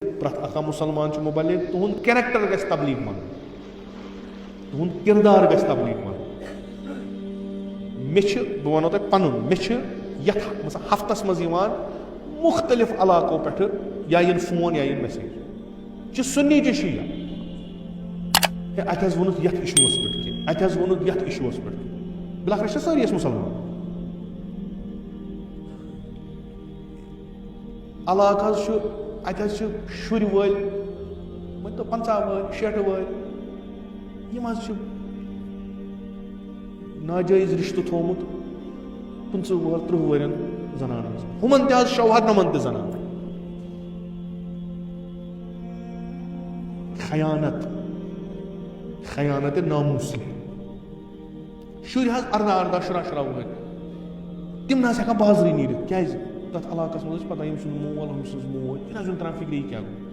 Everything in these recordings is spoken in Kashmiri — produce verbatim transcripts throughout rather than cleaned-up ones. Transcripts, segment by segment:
پرٛٮ۪تھ اکھ مُسلمان چھُ مُبلِغ، تُہُنٛد کیریکٹر گژھِ تبلیغ منٛز، تُہُنٛد کِردار گژھِ تبلیغ منٛز۔ مےٚ چھِ، بہٕ وَنو تۄہہِ پَنُن، مےٚ چھِ یَتھ، مثلاً، ہفتَس منٛز یِوان مُختٔلِف علاقو پٮ۪ٹھٕ یا یِن فون یا یِن میسیج، چھِ سُنی چھِ شیعہ، ہے، اَتہِ حظ ووٚنُکھ یَتھ ایشوٗوَس پٮ۪ٹھ کینٛہہ، اَتہِ حظ ووٚنُکھ یَتھ ایشوٗوَس پٮ۪ٹھ کینٛہہ۔ بِلاخٕر چھِ سٲری أسۍ مُسلمان۔ علاقہٕ حظ چھُ، اَتہِ حظ چھِ شُرۍ وٲلۍ، مٲنۍ تو پنٛژاہ وٲلۍ، شیٹھ وٲلۍ، یِم حظ چھِ ناجٲیز رِشتہٕ تھوٚومُت پٕنٛژٕہ وُہَر، تٕرٛہ وُہرٮ۪ن زنانَن سۭتۍ۔ ہُمَن تہِ حظ شوہر، نَمَن تہِ زنان۔ خیانت، خیانت ناموسی۔ شُرۍ حظ اَرداہ اَرداہ، شُراہ شُراہ وُہٕرۍ، تِم نہ حظ ہٮ۪کان بازرٕے نیٖرِتھ۔ کیٛازِ؟ تَتھ علاقَس منٛز حظ چھِ پَتہ، ییٚمۍ سُنٛد مول، ہُمۍ سٕنٛز موج، یہِ نہ حظ چھُنہٕ تَران فِکرِ، یہِ کیٛاہ گوٚو۔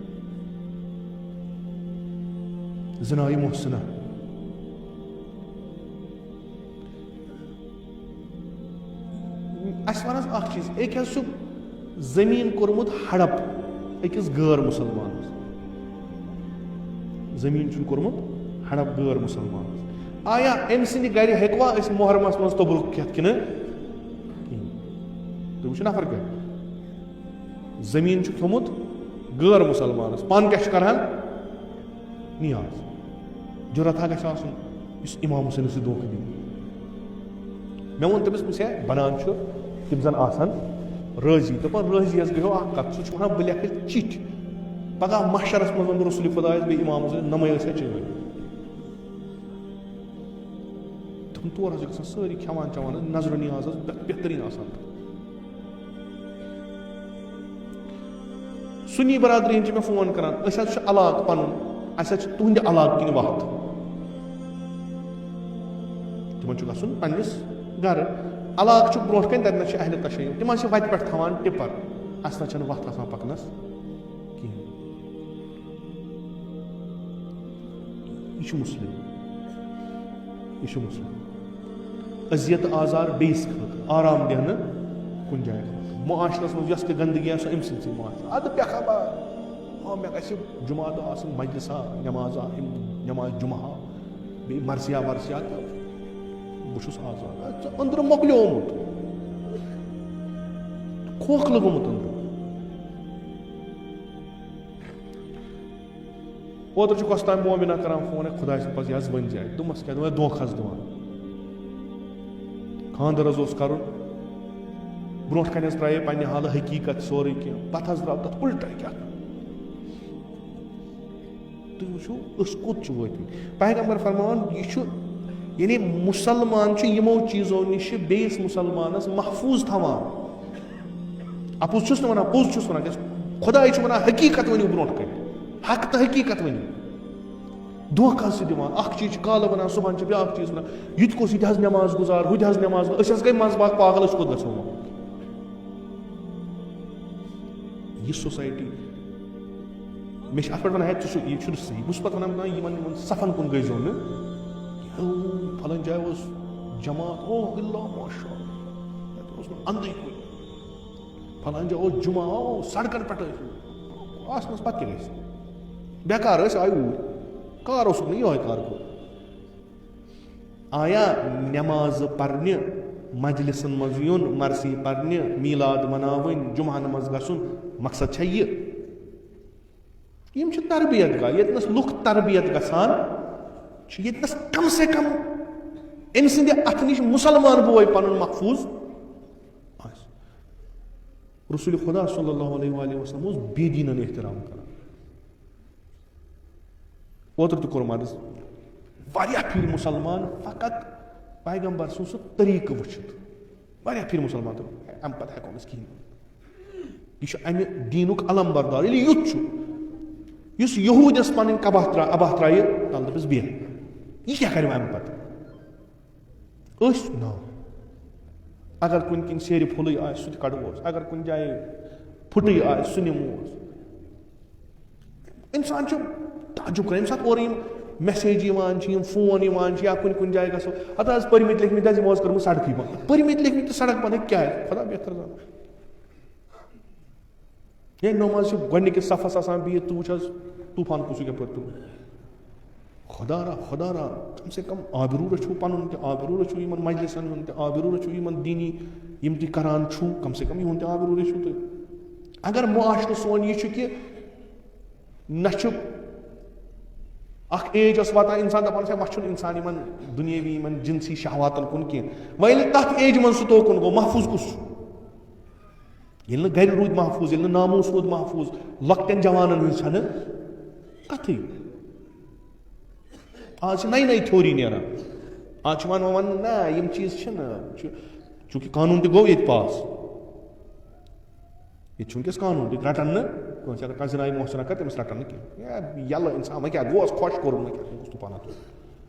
زِنایہِ محسنہ۔ اَسہِ وَن حظ اَکھ چیٖز، أکۍ حظ چھُ زٔمیٖن کوٚرمُت ہڑپ أکِس غٲر مُسلمانَس۔ زٔمیٖن چھُن کوٚرمُت ہڑپ غٲر مُسلمانَس۔ آیا أمۍ سٕنٛدِ گرِ ہیٚکوا أسۍ محرمَس منٛز توٚبرُک کھٮ۪تھ کِنہٕ؟ کِہیٖنۍ۔ تُہۍ وٕچھِو نفر کیٛاہ۔ زٔمیٖن چھُ تھوٚمُت غٲر مُسلمانَس، پانہٕ کیٛاہ چھُ کران؟ نیاز۔ جُرتھا گژھِ آسُن، یُس امام حسینَس سۭتۍ دھوکہٕ دِیہِ۔ مےٚ ووٚن تٔمِس، مےٚ بَنان چھُ، تِم زَن آسَن رٲضی۔ دوٚپُن، رٲضی یَس گٔیو اَکھ کَتھ، سُہ چھُ وَنان، بہٕ لیکھٕ چِٹھۍ، پَگاہ محشرَس منٛز وَنہٕ بہٕ رسول خۄدایَس، بیٚیہِ امام حسینَس، نَمَے ٲسۍ اَسہِ چٲنۍ۔ دوٚپُن، تور حظ چھِ گژھان سٲری کھٮ۪وان چٮ۪وان حظ، نظر و نیاز حظ بہ-، بہتریٖن آسان۔ سُنی برادری ہِنٛدۍ چھِ مےٚ فون کران، أسۍ حظ چھِ علاقہٕ پَنُن، اَسہِ حظ چھِ تُہٕنٛدِ علاقہٕ کِنۍ وَتھ۔ تِمَن چھُ گژھُن پنٛنِس گرٕ۔ علاقہٕ چھُ برونٛٹھ کَنۍ، تَتہِ نَس چھِ اہلِ تشیع، تِم حظ چھِ وَتہِ پٮ۪ٹھ تھاوان ٹِپَر، اَسہِ نہ چھَنہٕ وَتھ آسان پَکنَس کِہیٖنۍ۔ یہِ چھُ مُسلِم، یہِ چھُ مُسلِم۔ اذیت آزار بیٚیِس خٲطرٕ، آرام دِنہٕ کُنہِ جایہِ خٲطرٕ۔ معاشرَس منٛز یۄس تہِ گندگی آسہِ، سۄ أمۍ سٕنٛدسٕے معاشرَس۔ اَدٕ بے خبر، آ، مےٚ گژھِ جُمعہ دۄہ آسٕنۍ مجلسا، نٮ۪مازا، یِم نٮ۪ماز جُمعہ، بیٚیہِ مرثیہ ورثیہ تہٕ بہٕ چھُس آزاد۔ اَدٕ ژٕ أنٛدرٕ مۄکلیومُت، کھوکھلہٕ گوٚمُت أنٛدرٕ۔ اوترٕ چھُ کۄس تام مومِنا کران فون، ہے خۄداے سٕنٛدِ پَزِ یہِ حظ ؤنۍ زِ اَتہِ۔ دوٚپمَس، کیٛاہ دِوان، دھوکہٕ حظ دِوان۔ خانٛدر حظ اوس کَرُن، برونٛٹھ کَنہِ حظ ترٛایے پنٛنہِ حالہٕ حقیٖقت سورُے کینٛہہ، پَتہٕ حظ درٛاو تَتھ اُلٹَے کیٛاہ تام۔ تُہۍ وٕچھِو، أسۍ کوٚت چھِ وٲتمٕتۍ۔ پیغمبر فرماوان، یہِ چھُ، یعنی مُسلمان چھُ یِمو چیٖزو نِش بیٚیِس مُسلمانَس محفوٗظ تھاوان۔ اَپُز چھُس نہٕ وَنان، پوٚز چھُس وَنان، کیٛازِ خۄداے چھُ وَنان، حقیٖقت ؤنِو برونٛٹھ کَنہِ، حق تہٕ حقیٖقت ؤنِو۔ دھوکہٕ حظ چھِ دِوان، اَکھ چیٖز چھِ کالہٕ وَنان، صُبحَن چھِ بیٛاکھ چیٖز وَنان، یہِ تہِ کۄس، یہِ تہِ حظ نٮ۪ماز گُزار، ہُہ تہِ حظ نٮ۪ماز گُزار، أسۍ حظ گٔے منٛزباگ پاگل، أسۍ کوٚت گژھو وۄنۍ؟ یہِ سوسایٹی، مےٚ چھِ اَتھ پٮ۪ٹھ وَنان، ہے، ژٕ چھُکھ، یہِ چھُنہٕ صحیح۔ بہٕ چھُس پَتہٕ وَنان، نہ، یِمَن، یِمَن صفن کُن گٔژھۍزیو نہٕ۔ ہیو، فلٲنۍ جایہِ اوس جماعت، اوہ، اللہ، ماشاء اللہ۔ تَتہِ اوس نہٕ اَندٕے کُنہِ۔ فلٲنۍ جایہِ اوس جمعہ، اوہ، سڑکَن پٮ۪ٹھ ٲسۍ۔ آسنَس پَتہٕ کیٛاہ گژھِ؟ بیکار ٲسۍ، آے اوٗرۍ۔ کار اوسُکھ نہٕ یِہوٚے کار کوٚر۔ آیا نٮ۪مازٕ پرنہِ، مجلسن منٛز یُن، مرثی پرنہِ، میلاد مناوٕنۍ، جمعن منٛز گژھُن، مقصد چھا یہِ؟ یِم چھِ تربیت گاہ، ییٚتنس لُکھ تربیت گژھان چھِ، ییٚتنس کم سے کم أمۍ سٕنٛدِ اَتھٕ نِش مُسلمان بوے پنُن محفوظ آسہِ۔ رسول خدا صلی اللہ علیہ وآلہ وسلم اوس بے دیٖنن احترام کران۔ اوترٕ تہِ کوٚرُم عرض، واریاہ پھِرِ مُسلمان فقط پیغمبر سُنٛد سُہ طریٖقہٕ وٕچھِتھ۔ واریاہ پھِرِ مُسلمان تہٕ اَمہِ پتہٕ ہٮ۪کو نہٕ أسۍ کِہیٖنۍ ؤنِتھ۔ یہِ چھُ اَمہِ دیٖنُک علمبردار۔ ییٚلہِ یُتھ چھُ، یُس یہوٗد یَس پَنٕنۍ کباہ ترٛا-، اَباہ ترٛایہِ، تَلہٕ دَپٮ۪س بیٚہہ۔ یہِ کیٛاہ کَرِ وۄنۍ اَمہِ پتہٕ؟ أسۍ ناو۔ اگر کُنہِ کِنۍ سیرِ پھوٚلٕے آسہِ، سُہ تہِ کَڑوس۔ اگر کُنہِ جایہِ پھُٹٕے آسہِ، سُہ نِموس۔ اِنسان چھُ تعجب کران، ییٚمہِ ساتہٕ اورٕ یِم میسیج یِوان چھِ، یِم فون یِوان چھِ، یا کُنہِ کُنہِ جایہِ گژھو، ہتہٕ حظ پٔرمٕتۍ لیکھمٕتۍ حظ یِمو حظ کٔرمٕژ سڑکٕے بنٛد۔ پٔرمٕتۍ لیکھمٕتۍ تہٕ سڑک بنٛد، کیٛازِ؟ خدا بہتر زانان۔ ہے، نماز چھِ گۄڈٕنِکِس صفس آسان بِہِتھ، ژٕ وٕچھ حظ، طوٗفان کُس چھُ کیٛاہ پٔتۍ کِنۍ۔ خۄدا را، خۄدا را، کم سے کم آبروٗ رٔچھِو پنُن تہِ، آبروٗ رٔچھِو یِمن مجلسن ہُنٛد تہِ، آبروٗ رٔچھِو یِمن دینی، یِم تہِ کران چھُو، کم سے کم یِہُنٛد تہِ آبروٗ رٔچھِو تُہۍ۔ اگر معاشرٕ سون یہِ چھُ کہِ نہ چھُ اکھ ایج ٲس واتان، انسان دپان اوس، "ہے، وۄنۍ چھُنہٕ انسان یِمن دُنیٲوی، یِمن جنسی شہواتن کُن کینٛہہ۔" وۄنۍ ییٚلہِ تتھ ایجہِ منٛز سُہ توکُن گوٚو، محفوظ کُس چھُ؟ ییٚلہِ نہٕ گرِ روٗدۍ محفوظ، ییٚلہِ نہٕ ناموس روٗد محفوظ، لۄکٹٮ۪ن جوانن ہٕنٛز چھنہٕ کتھٕے۔ آز چھِ نَیہِ نَیہِ تھیوری نیران۔ آز چھِ وَنان، وَنان، نہ، یِم چیٖز چھِنہٕ، چوٗ-، چوٗنٛکہِ قانوٗن تہِ گوٚو ییٚتہِ پاس۔ ییٚتہِ چھُ وٕنکیٚس قانوٗن، ییٚتہِ رَٹَن نہٕ کٲنٛسہِ۔ اگر کانٛہہ زِنایہِ محسنہ کَرِ، تٔمِس رَٹَن نہٕ کینٛہہ۔ یا یَلہٕ اِنسان، وۄنۍ کیٛاہ گوس، خۄش کوٚرُن، وۄنۍ کیٛاہ، وۄنۍ کُس طوٗفانہ تُل؟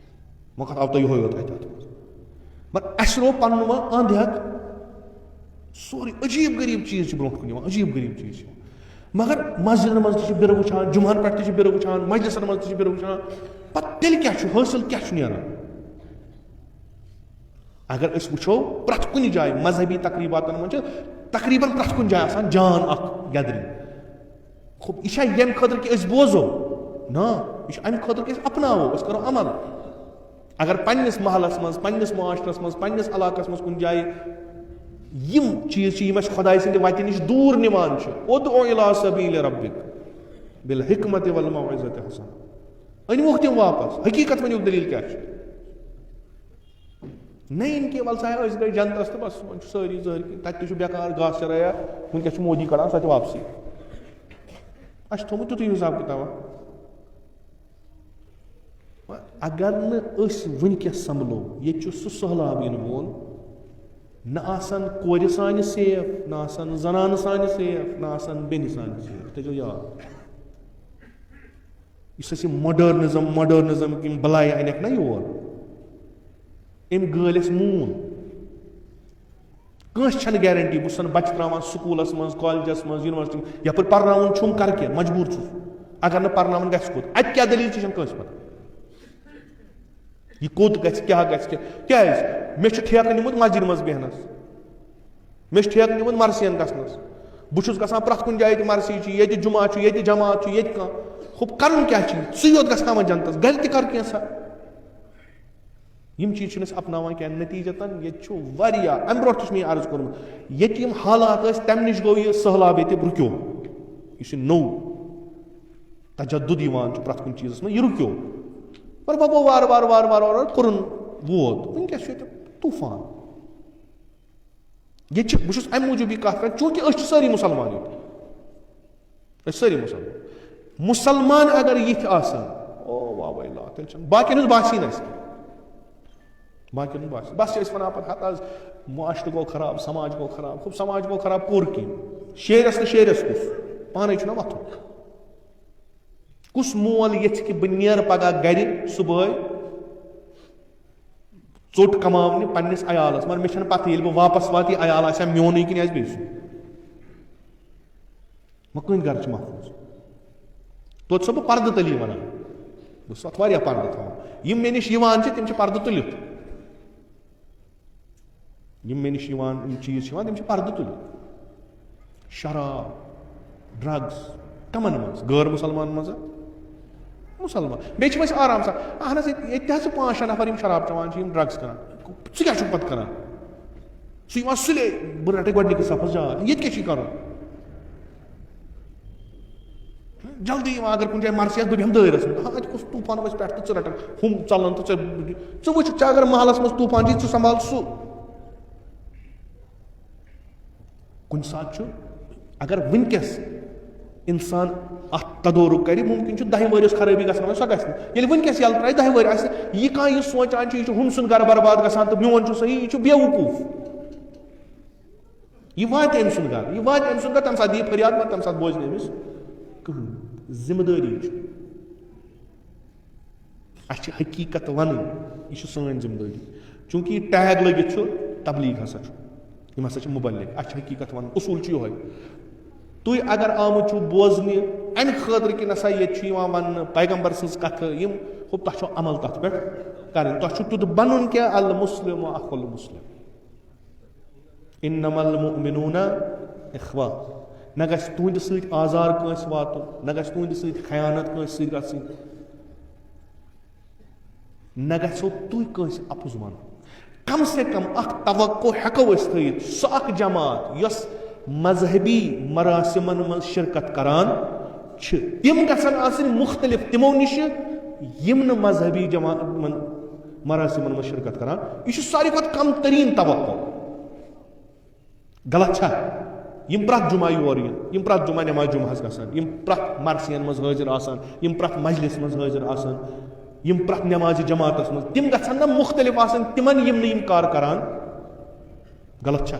وۄنۍ کَتھ آو تۄہہِ یِہوٚے یوت اَتہِ اَتھ منٛز؟ مگر اَسہِ روو پَنُن وۄنۍ اَنٛد ہٮ۪تھ۔ سورُے عجیٖب غریٖب چیٖز چھِ برونٛٹھ کُن یِوان، عجیٖب غریٖب چیٖز چھِ یِوان۔ مگر مسجدن منٛز تہِ چھِ بِرٕ وٕچھان، جُمعن پٮ۪ٹھ تہِ چھِ بِرٕ وٕچھان، مجلسن منٛز تہِ چھِ بِرٕ وٕچھان۔ پتہٕ تیٚلہِ کیٛاہ چھُ حٲصِل، کیٛاہ چھُ نیران؟ اگر أسۍ وٕچھو، پرٛٮ۪تھ کُنہِ جایہِ مذہبی تقریٖباتن منٛز چھِ تقریٖباً پرٛٮ۪تھ کُنہِ جایہِ آسان جان اکھ gathering۔ خب، یہِ چھا ییٚمہِ خٲطرٕ کہِ أسۍ بوزو؟ نہ، یہِ چھُ اَمہِ خٲطرٕ کہِ أسۍ اپناوو، أسۍ کرو عمل۔ اگر پننِس محلس منٛز، پننِس معاشرس منٛز، پننِس علاقس منٛز کُنہِ جایہِ یِم چیٖز چھِ، یِم اَسہِ خۄداے سٕنٛدِ وَتہِ نِش دوٗر نِوان چھِ، "ادع الی سبیل ربک بالحکمت والموعظۃ الحسنہ"، أنۍوُکھ تِم واپس۔ حقیٖقت ؤنِو، دٔلیٖل کیٛاہ چھِ؟ نہ یِن کہِ وَلہٕ سا أسۍ گٔے جنتس تہٕ بس، وۄنۍ چھُ سٲری ظٲہِر کہِ تَتہِ تہِ چھُ بیکار گاسہٕ چرٲیا، وٕنکیٚس چھُ مودی کڑان سۄ تہِ واپسٕے۔ اَسہِ چھُ تھوٚمُت تیُتُے حساب کِتابہ۔ اگر نہٕ أسۍ وٕنکیٚس سنبھلو، ییٚتہِ چھُ سُہ سٔہلاب یِنہٕ وول، نہ آسن کورِ سانہِ safe، نہ آسن زنانہٕ سانہِ safe، نہ آسن بیٚنہِ سانہِ safe۔ تھٲیزیو یاد، یُس اَسہِ یہِ modernism، modernism یِم بلایہِ اَنٮ۪کھ نہ یور، أمۍ گٲلۍ اَسہِ موٗل۔ کٲنٛسہِ چھَنہٕ guarantee، بہٕ چھُسَن بَچہٕ ترٛاوان سکوٗلَس منٛز، کالجَس منٛز، یونیورسٹی منٛز، یَپٲرۍ پَرناوُن چھُم، کَرٕ کیٛاہ؟ مَجبوٗر چھُس۔ اگر نہٕ پَرناوُن گژھِ کوٚت؟ اَتہِ کیٛاہ دٔلیٖل چھِ، چھَنہٕ کٲنٛسہِ پَتہ۔ یہِ کوٚت گژھِ، کیٛاہ گژھِ، کیٛاہ؟ کیٛازِ؟ مےٚ چھُ ٹھیکہٕ نیوٗمُت مسجِد منٛز بیٚہنَس، مےٚ چھُ ٹھیکہٕ نیوٗمُت مرثیَن گژھنَس۔ بہٕ چھُس گژھان پرٛٮ۪تھ کُنہِ جایہِ، ییٚتہِ مرثی چھِ، ییٚتہِ جمعہ چھُ، ییٚتہِ جماعت چھُ، ییٚتہِ کانٛہہ۔ خب کَرُن کیٛاہ چھُ؟ ژٕے یوت گژھناوَن جنتَس، گَرِ تہِ کَر کینٛژھا۔ یِم چیٖز چھِنہٕ أسۍ اپناوان کینٛہہ۔ نتیٖجتاً ییٚتہِ چھُ واریاہ، اَمہِ برونٛٹھ تہِ چھُ مےٚ یہِ عرض کوٚرمُت، ییٚتہِ یِم حالات ٲسۍ، تَمہِ نِش گوٚو یہِ سٔہلاب ییٚتہِ رُکیو۔ یُس یہِ نوٚو تجدد یِوان چھُ پرٛٮ۪تھ کُنہِ چیٖزَس منٛز، یہِ رُکیو۔ پر وۄنۍ گوٚو وارٕ وارٕ، وارٕ وارٕ، وارٕ وارٕ کوٚرُن ووت۔ وٕنکیٚس چھُ ییٚتہِ طوٗفان۔ ییٚتہِ چھِ، بہٕ چھُس اَمہِ موٗجوٗب یہِ کَتھ کَران، چوٗنٛکہِ أسۍ چھِ سٲری مُسلمان ییٚتہِ۔ أسۍ سٲری مُسلمان۔ مُسلمان اگر یِتھۍ آسَن، او واہ وَے لا، تیٚلہِ چھَنہٕ باقیَن ہٕنٛز باسٕے نہٕ اَسہِ کینٛہہ۔ باقیَن ہٕنٛز باسٕے۔ بَس چھِ أسۍ وَنان پَتہٕ، ہَتہٕ حظ معاشرٕ گوٚو خراب، سماج گوٚو خراب۔ خب سماج گوٚو خراب کوٚر کٔمۍ؟ شیرَس تہٕ شیرَس کُس؟ پانَے چھُنہ وۄتھُن۔ کُس مول ییٚژھِ کہِ بہٕ نیرٕ پَگاہ گَرِ صُبحٲے ژوٚٹ کماونہِ پننِس عیالس، مگر مےٚ چھنہٕ پتہ ییٚلہِ بہٕ واپس واتہٕ، یہِ عیال آسیا میونُے کِنہٕ آسہِ بیٚیہِ سُنٛد؟ وۄنۍ کٕہٕنٛدۍ گرٕ چھِ محفوٗظ؟ توتہِ چھُسو بہٕ پردٕ تٔلی ونان، بہٕ چھُس اتھ واریاہ پردٕ تھاوان۔ یِم مےٚ نِش یِوان چھِ، تِم چھِ پردٕ تُلِتھ۔ یِم مےٚ نِش یِوان، یِم چیٖز چھِ یِوان، تِم چھِ پردٕ تُلِتھ۔ شراب، ڈرگز، کمن منٛز؟ غٲر مُسلمان منٛز ہا؟ مُسلمان۔ بیٚیہِ چھِ أسۍ آرام سان، اہن حظ، ییٚتہِ، ییٚتہِ تہِ حظ چھِ پانٛژھ شےٚ نفر یِم شراب چٮ۪وان چھِ، یِم ڈرگز کران۔ ژٕ کیٛاہ چھُکھ پتہٕ کران؟ سُہ یِوان سُلے، بہٕ رٹے گۄڈٕنِکِس صفس جاے، ییٚتہِ کیٛاہ چھُے کرُن؟ جلدی یِوان، اگر کُنہِ جایہِ مرثیس، بہٕ بیٚہمہٕ دٲیرس منٛز۔ ہا، اتہِ کُس طوفان وسہِ پٮ۪ٹھ تہٕ ژٕ رٹکھ ہُم ژلن تہٕ ژےٚ، ژٕ وٕچھ، ژےٚ اگر محلس منٛز طوفان چھُے، ژٕ سنبھال سُہ۔ کُنہِ ساتہٕ چھُ، اگر وٕنکیٚس انسان اتھ تدورُک کرِ، ممکن چھُ دَہہِ ؤرِیَس خرٲبی گژھان، سۄ گژھِ نہٕ۔ ییٚلہِ وٕنکیٚس یَلہٕ ترٛایہِ، دَہہِ ؤرۍ آسہِ یہِ کانٛہہ، یہِ سونٛچان چھُ، یہِ چھُ ہُم سُنٛد گرٕ برباد گژھان تہٕ میون چھُ صحیح، یہِ چھُ بیوقوٗف۔ یہِ واتہِ أمۍ سُنٛد گرٕ، یہِ واتہِ أمۍ سُنٛد گرٕ، تَمہِ ساتہٕ دِیہِ فریاد، مگر تَمہِ ساتہٕ بوزِ نہٕ أمِس کٕہٕنۍ۔ ذمہٕ دٲری چھُ۔ اَسہِ چھِ حقیٖقت وَنٕنۍ، یہِ چھِ سٲنۍ ذمہٕ دٲری۔ چوٗنٛکہِ یہِ ٹیگ لٔگِتھ چھُ تبلیغ ہسا چھُ، یِم ہسا چھِ مُبلِغ، اَسہِ چھِ حقیٖقت وَنٕنۍ، اصوٗل چھُ یِہوٚے۔ تُہۍ اگر آمٕتۍ چھِو بوزنہِ اَمہِ خٲطرٕ کہِ نسا ییٚتہِ چھُ یِوان وَننہٕ پیغمبر سٕنٛز کَتھٕ، یِم، خب تۄہہِ چھو عمل تَتھ پٮ۪ٹھ کَرٕنۍ، تۄہہِ چھُ تیُتھ بَنُن کہِ المسلم اخو المسلم۔ انما المؤمنون اخوہ۔ نہ گژھِ تُہنٛدِ سۭتۍ آزار کٲنٛسہِ واتُن، نہ گژھِ تُہنٛدِ سۭتۍ خیانت کٲنٛسہِ سۭتۍ گژھٕنۍ، نہ گژھو تُہۍ کٲنٛسہِ اپُز ونُن۔ کم سے کم اکھ توقع ہٮ۪کو أسۍ تھٲیِتھ، سۄ اکھ جماعت یۄس مذہبی مراسمن منٛز شرکت کران چھِ، تِم گژھن آسٕنۍ مختلف تِمو نِش، یِم نہٕ مذہبی جماعت مراسمن منٛز شرکت کران۔ یہِ چھُ ساروی کھۄتہٕ کم تریٖن توقع۔ غلط چھا؟ یِم پرٛٮ۪تھ جمعہ یور یِن، یِم پرٛٮ۪تھ جمعہ نماز جمعہس گژھن، یِم پرٛٮ۪تھ مرثین منٛز حٲضِر آسن، یِم پرٛٮ۪تھ مجلس منٛز حٲضِر آسن، یِم پرٛٮ۪تھ نماز جماعتس منٛز، تِم گژھن نہ مختلف آسٕنۍ تِمن، یِم نہٕ یِم کار کران؟ غلط چھا؟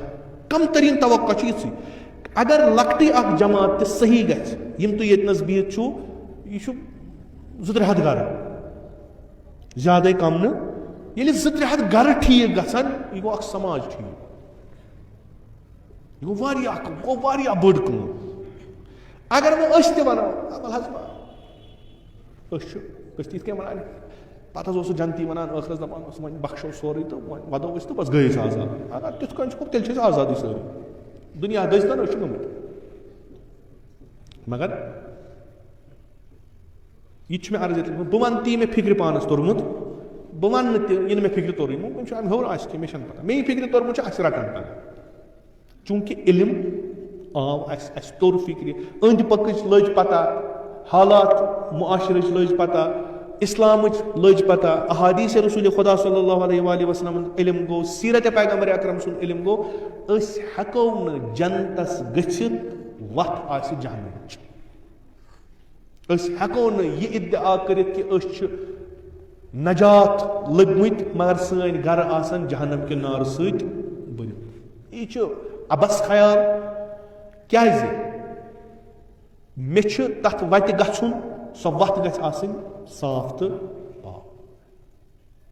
کم تریٖن توقع چھُ یِژھٕے۔ اگر لۄکٹٕے اکھ جماعت تہِ صحیح گژھِ، یِم تُہۍ ییٚتہِ نس بِہِتھ چھِو، یہِ چھُ زٕ ترٛےٚ ہتھ گرٕ، زیادَے کم نہٕ۔ ییٚلہِ زٕ ترٛےٚ ہتھ گرٕ ٹھیٖک گژھن، یہِ گوٚو اکھ سماج ٹھیٖک۔ یہِ گوٚو واریاہ، یہِ گوٚو واریاہ بٔڑ کٲم۔ اگر وۄنۍ أسۍ تہِ ونو، "وَلہٕ حظ، أسۍ چھِ، أسۍ چھِ یِتھ کٔنۍ ونان، پتہٕ حظ اوس سُہ جنتی ونان، ٲخرس دپان اوس، 'وۄنۍ بخشو سورُے تہٕ وۄنۍ ودو أسۍ تہٕ بس گٔے أسۍ آزاد.' اگر تِتھ کٔنۍ چھُ، تیٚلہِ چھِ أسۍ آزادٕے سٲری۔ دُنیا دٔسۍ تن، أسۍ چھِ گٔمٕتۍ۔ مگر یہِ تہِ چھُ مےٚ عرض ییٚتہِ، بہٕ وَنہٕ تی مےٚ فِکرِ پانَس توٚرمُت، بہٕ وَنہٕ نہٕ تہِ، یہِ نہٕ مےٚ فِکرِ توٚرُے، وۄنۍ چھُ اَمہِ ہیوٚر آسہِ کینٛہہ، مےٚ چھَنہٕ پَتہ۔ مےٚ یہِ فِکرِ توٚرمُت چھُ اَسہِ رَٹَن تَگان۔ چوٗنٛکہِ علم آو اَسہِ، اَسہِ توٚر فِکرِ، أنٛدۍ پٔکٕچ لٔج پَتہ، حالات معاشرٕچ لٔج پَتہ، اِسلامٕچ لٔج پَتہ، احادیث رسول خدا صلی اللہ علیہ وآلہ وسلم علم گوٚو، سیرت پیغمبر اکرم سُنٛد علم گوٚو، أسۍ ہٮ۪کو نہٕ جنتَس گٔژھِتھ، وَتھ آسہِ جہنمٕچ۔ أسۍ ہٮ۪کو نہٕ یہِ ادعا کٔرِتھ کہِ أسۍ چھِ نجات لٔبمٕتۍ، مگر سٲنۍ گرٕ آسن جہنم کہِ نارٕ سۭتۍ بٔرِتھ۔ یہِ چھُ عبث خیال۔ کیازِ؟ مےٚ چھُ تتھ وتہِ گژھُن، سۄ وتھ گژھِ آسٕنۍ صاف تہٕ